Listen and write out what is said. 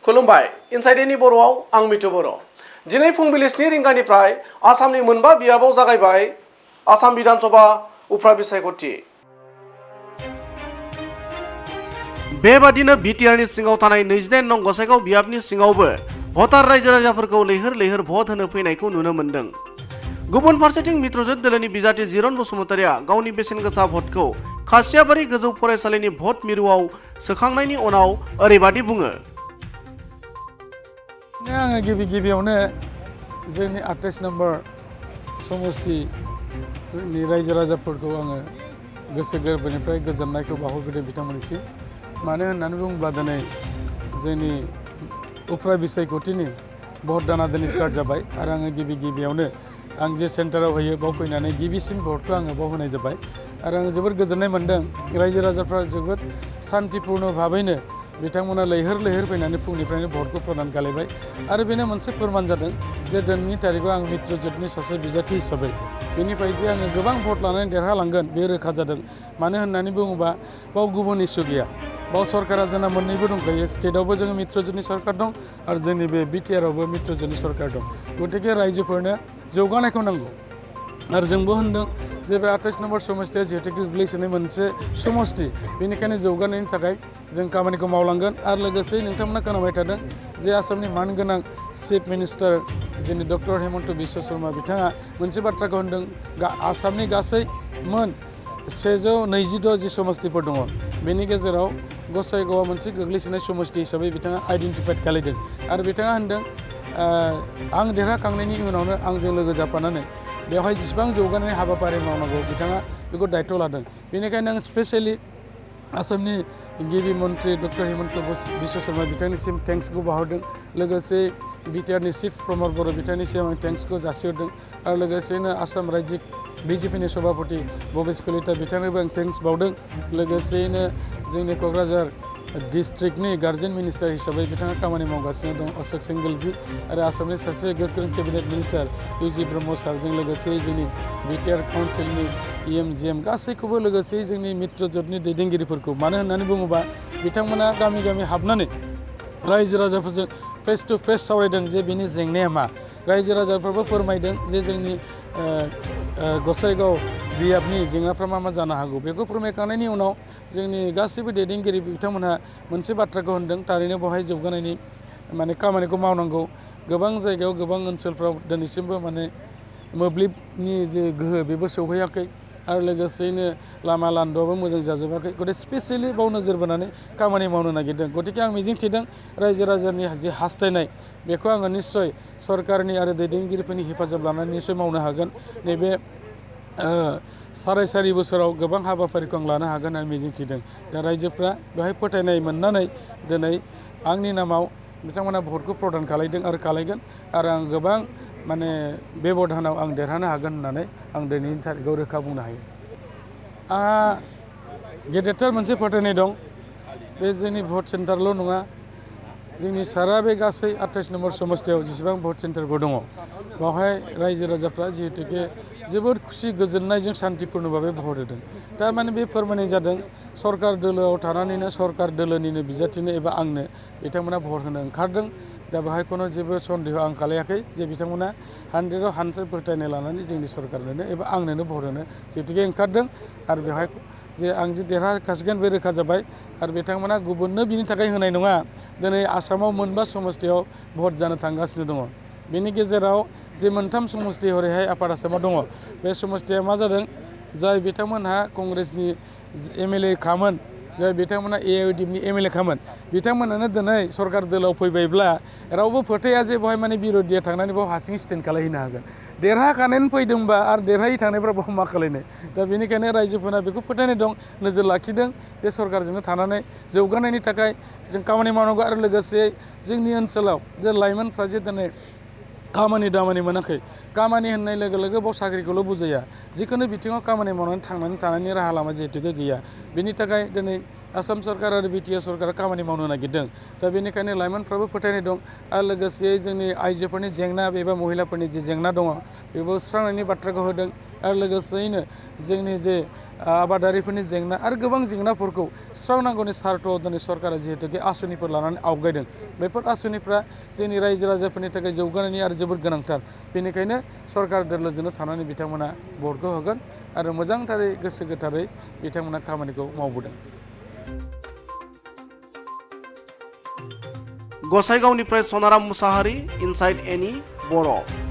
खुलुमबाय इनसाइडनि बर'आव आं मिथु बर'। दिनै फुंबिलि 7 रिंगानिफ्राय आसामनि मोनबा बियाबाव जागायबाय आसाम विधानसभा उफ्रा बिसायख'थि। बेबादिनो बिटिआरनि सिङाव थानाय 28 नं गसाइगाव बियाबनि सिङावबो भटार रायजो राजाफोरखौ लैहोर लैहोर भट होनो फैनायखौ नुनो मोन्दों। गुबुन फारसेथिं मित्रजोत दोलोनि बिजाथि जिरन बसुमतारिया गावनि बेसेन गोसा भटखौ खासियाबारि गोजौ फरायसालिनि भट मिरुआव सोखांनायनि उनाव ओरैबादि बुङो। आङो गिबियावनो जोंनि 28 नम्बर समस्तिनि रायजो राजाफोरखौ आङो गोसो गोरबोनिफ्राय गोजोननायखौ बावहरग्रोदों बिथांमोननिसिम। मानो होननानै बुङोब्ला दिनै जोंनि उफ्रा बिसायख'थिनि भट दाना दिनै स्टार्ट जाबाय आरो आङो गिबियावनो आं जे सेन्टाराव होयो बाव फैनानै गिबिसिन भटखौ आङो बाव होनाय जाबाय आरो आङो जोबोद गोजोननाय मोन्दों। रायजो राजाफ्रा जोबोद शान्तिपूर्ण भाबैनो बिथांमोना लैहोर लैहोर फैनानै फुंनिफ्रायनो भटखौ प्रदान खालामबाय आरो बेनो मोनसे फोरमान जादों जे दिनैनि तारिखआव आं मित्रजोतनि सासे बिजाथि हिसाबै बेनिफ्राय जे आङो गोबां भट लानानै देरहालांगोन बे रोखा जादों। मानो होननानै बुङोबा बाव गुबुन इस्यु गैया। बाव सरकारा जोंना मोननैबो दंखायो। स्टेटआवबो जोङो मित्रजोतनि सरकार दं आरो जोंनि बे बिटिआरआवबो मित्रजोतनि सरकार दं। गतिके रायजोफोरनो जौगानायखौ नांगौ आरो जोंबो होनदों जे बे 28 नम्बर समस्तिया जिहेतु गोग्लैसोनाय मोनसे समस्ति बेनिखायनो जौगानायनि थाखाय जों खामानिखौ मावलांगोन आरो लोगोसे नोंथांमोना खोनाबाय थादों जे आसामनि मानगोनां चिफ मिनिस्टार दिनै डक्टर हेमन्त बिश्व शर्मा बिथाङा मोनसे बाथ्राखौ होनदों आसामनि गासै मोन 126 जि समस्तिफोर दङ बेनि गेजेराव गसाइगावआ मोनसे गोग्लैसोनाय समस्ति हिसाबै बिथाङा आइडेन्टिफाइड खालामदों आरो बिथाङा होनदों आं देरहाखांनायनि उनावनो आंजों लोगो जाफानानै बेवहाय जेसेबां जौगानायनि हाबाफारि मावनांगौ बिथाङा बेखौ दायित्व लादों। बेनिखायनो आं स्पेसियेलि आसामनि गिबि मन्त्रि डक्टर हेमन्त बिश्व शर्मा बिथांनिसिम थेंक्सखौ बावहरदों। लोगोसे बिटिआरनि चिफ प्रमद बर' बिथांनिसिम आं थेंक्सखौ जासिहरदों आरो लोगोसेनो आसाम रायजिक बिजेपिनि सभापति भबेश कलिता बिथांनोबो आं थेंक्स बावदों। लोगोसेयैनो जोंनि क'क्राझार डिस्ट्रिक्टनि गार्जेन मिनिस्टार हिसाबै बिथाङा खामानि मावगासिनो दं अशोक सेंगलजी आरो आसामनि सासे गोख्रों केबिनेट मिनिस्टार इउजि ब्रह्म सारजों लोगोसे जोंनि बिटिआर काउन्सिलनि EM गासैखौबो लोगोसे जोंनि मित्रजोतनि दैदेनगिरिफोरखौ मानो होननानै बुङोबा बिथांमोना गामि गामि हाबनानै रायजो राजाफोरजों फेस टु फेस सावरायदों जे बिनि जेंनाया मा। रायजो राजाफ्राबो फोरमायदों जे जोंनि गसाइगाव बियाबनि जेंनाफ्रा मा जानो हागौ बेखौ फोरमायखांनायनि उनाव जोंनि गासैबो दैदेनगिरि बिथांमोनहा मोनसे बाथ्राखौ होनदों थारैनो बेवहाय जौगानायनि माने खामानिखौ मावनांगौ। गोबां जायगायाव गोबां ओनसोलफ्राव दिनैसिमबो माने मोब्लिबनि जे गोहो बेबो सौहैयाखै आरो लोगोसेयैनो लामा लान्द'आबो मोजां जाजोबाखै। गतिके स्पेसियेलि बाव नोजोर बोनानै खामानि मावनो नागिरदों। गतिके आं मिजिंथिदों रायजो राजानि जे हास्थायनाय बेखौ आङो निस्सय सरकारनि आरो दैदेनगिरिफोरनि हेफाजाब लानानै निस्सय मावनो हागोन। नैबे 4.5 बोसोराव गोबां हाबाफारिखौ आं लानो हागोन होननानै मिजिंथिदों। दा रायजोफ्रा बेवहाय फोथायनाय मोननानै दिनै आंनि नामाव बिथांमोना भटखौ प्रदान खालामदों आरो खालामगोन आरो आं गोबां माने बे भटानाव आं देरहानो हागोन होननानै आं दिनैनि तारिखआव रोखा बुंनो हायो। आंहा गेदेरथार मोनसे फोथायनाय दं बे जोंनि भट सेन्टारल' नङा जोंनि सारा बे गासै 28 नम्बर समस्तियाव जेसेबां भट सेन्टारफोर दङ बेवहाय रायजो राजाफ्रा जिहेतुके जोबोद खुसि गोजोननायजों शान्तिपूर्ण भाबै भट होदों। थारमाने बे फोरमायनाय जादों सरकार दोलोआव थानानैनो सरकार दोलोनिनो बिजाथिनो एबा आंनो बिथांमोना भट होनो ओंखारदों। दा बेवहाय खुनु जेबो सन्देह आं खालायाखै जे बिथांमोना 100आव 100 फोथायनाय लानानै जोंनि सरकारनोनो एबा आंनोनो भट होनो जिहेतुके ओंखारदों आरो बेवहाय जे आं जे देरहाखासिगोन बे रोखा जाबाय आरो बिथांमोना गुबुननो बिनि थाखाय होनाय नङा। दिनै आसामाव मोनबा समस्तियाव भट जानो थांगासिनो दङ। बेनि गेजेराव जे मोनथाम समस्ति हरैहाय आपार आसामाव दङ बे समस्तिया मा जादों जाय बिथांमोनहा कंग्रेसनि MLA खामोन जाय बिथांमोना AIUDFनि MLA खामोन बिथांमोनानो दिनै सरकार दोलोआव फैबायब्ला रावबो फोथाया जे बेवहाय माने बिर'धिया थांनानै बाव हारसिङै स्टेन्ड खालामहैनो हागोन। देरहाखानानै फैदोंबा आरो देरहायै थांनायफ्रा बाव मा खालायनो। दा बेनिखायनो रायजोफोरा बेखौ फोथायनाय दं नोजोर लाखिदों जे सरकारजोंनो थानानै जौगानायनि थाखाय जों खामानि मावनांगौ आरो लोगोसे जोंनि ओनसोलाव जे लाइमोनफ्रा जे दिनै खामानि दामानि मोनाखै खामानि होननाय लोगो लोगो बाव साख्रिखौल' बुजाया जिखुनु बिथिङाव खामानि मावनानै थांनानै थानायनि राहा लामा जिहेतुके गैया। बेनि थाखाय दिनै आसाम सरकार आरो बिटिआर सरकारा खामानि मावनो नागिरदों। दा बेनिखायनो लाइमोनफ्राबो फोथायनाय दं आरो लोगोसे जोंनि आइजोफोरनि जेंना एबा महिलाफोरनि जे जेंना दङ बेबो सुस्रांनायनि बाथ्राखौ होदों। आरो लोगोसेयैनो जोंनि जे आबादारिफोरनि जेंना आरो गोबां जेंनाफोरखौ सुस्रांनांगौनि सार्थ'आव दिनै सरकारा जिहेतुके आसनिफोर लानानै आवगायदों बेफोर आसनिफ्रा जोंनि रायजो राजाफोरनि थाखाय जौगानायनि आरो जोबोद गोनांथार बेनिखायनो सरकार दोलोजोंनो थानानै बिथांमोना भटखौ होगोन आरो मोजांथारै गोसो गोथारै बिथांमोना खामानिखौ मावबोदों। गसाइगावनिफ्राय सनाराम मुसाहारि, इनसाइड एनि बर'।